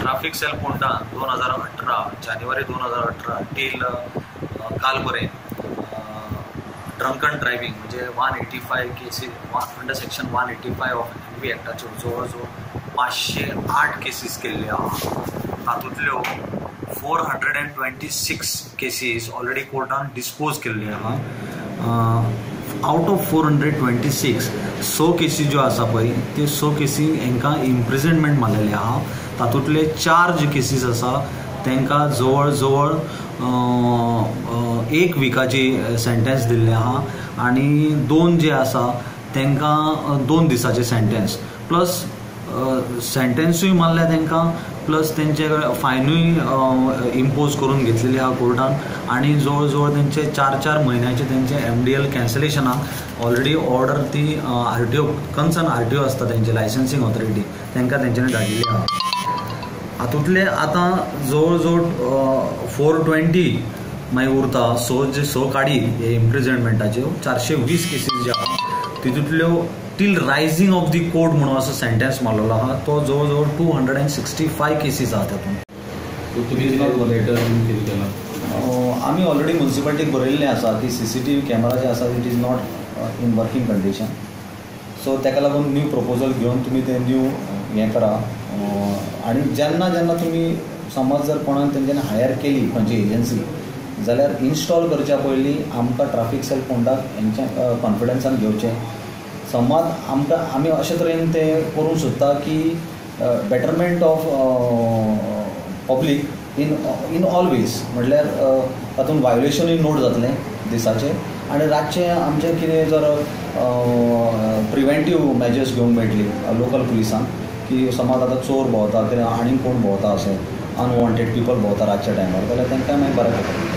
Traffic sale Ponda 2018 जानेवारी 2018 till काल पर्यंत ड्रंकन ड्रायव्हिंग म्हणजे 185 cases under section 185 of MV ॲक्टाच्यो जवळ जवळ 508 केसीस केल्ल्यो आहा. तातूंतल्यो 426 केसीस ऑलरेडी कोर्टान डिस्पोज केल्ल्यो आहा. आउट ऑफ 426 100 केसी ज्यो आसा पळय त्यो 100 केसी हांकां इम्प्रिजनमेंट मारलेले आहा. तातूंतले 4 जे केसीस आसा तांकां जवळ जवळ 1 विकाची सेंटेन्स दिल्ले आहा आनी 2 जे आसा तांकां 2 दिसाचे सेंटेन्स प्लस सेंटेन्सूय मारल्या तांकां, प्लस तेंचे फायनूय इम्पोज करून घेतलेली आहा कोर्टान आनी जवळ जवळ तेंचे 4-4 म्हयन्याचे तेंचे MDL कॅन्सलेशनाक ऑलरेडी ऑर्डर ती RTO concern RTO आसता तेंचे लायसन्सिंग ऑथॉरिटी तांकां तेंच्यांनी धाडिल्ली आहा. हातूंतले आतां जवळ जवळ 420 मागीर उरता 100 जे 100 काडी हे इम्प्रिजनमेंटाच्यो 420 केसीस ज्यो आहा तितूंतल्यो till rising of the court म्हणून असो सेंटेन्स मारलेलो आहा तो जवळ जवळ 265 केसीस आहा. तातूंत आमी ऑलरेडी म्युनिसिपालिटीक बरयल्लें आसा की CCTV camera जे आसा it is not in working condition, so ताका लागून न्यू प्रपोजल घेवन तुमी तें न्यू हें करा. आनी जेन्ना जेन्ना तुमी समज जर कोणाक तेंच्यांनी हायर केली खंयची एजन्सी जाल्यार इन्स्टॉल करच्या पयलीं आमकां ट्राफीक सेल फोंडाक हेंच्या कॉन्फिडन्सान घेवचें. समज आमकां आमी अशे तरेन तें करूंक सोदता की betterment of public in all ways, म्हटल्यार तातूंत वायोलेशनूय नोट जातलें दिसाचें आनी रातचें आमचें कितें जर प्रिवेंटीव मेजर्स घेवंक मेळटली लोकल पुलिसांक की समज आतां चोर भोंवता कितें आनी कोण भोंवता अशें अनवॉन्टेड पिपल भोंवता रातच्या टायमार जाल्यार तांकां मागीर बरें पडटा.